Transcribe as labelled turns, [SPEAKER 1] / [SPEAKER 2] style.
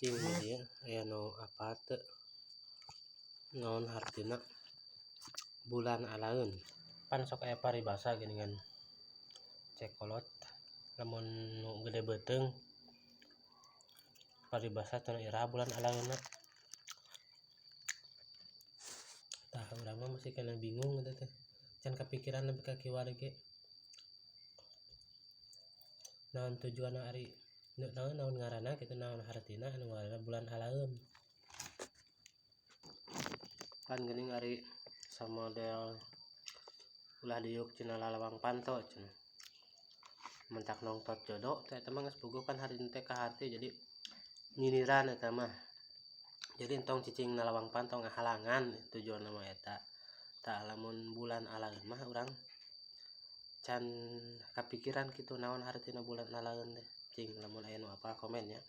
[SPEAKER 1] Cing di dieu aya nu apal teu naon hartina bulan alaeun. Pan sok aya paribasa geuningan cek kolot lamun nu gede beuteung paribasa cenah iraha bulan alaeunna. Tah urang mah masih keneh bingung eta teh can kapikiran nepi ka kiwari ge. Naon tujuanna ari naon naon ngaranna kitu naon hartina anu ngaranna bulan alaeun. Pan geuning ari samodel ulah diuk cenah lalawang panto cenah. Mentak nongtot jodoh teh eta mah geus puguh pan hartina teh kaharti jadi nyindiran eta mah. Jadi entong cicing na lawang panto ngahalangan tujuanna mah eta. Tah lamun bulan alaeun mah urang can kapikiran kitu naon hartina bulan alaeun teh. Cing lamun aya nu apal komen nya.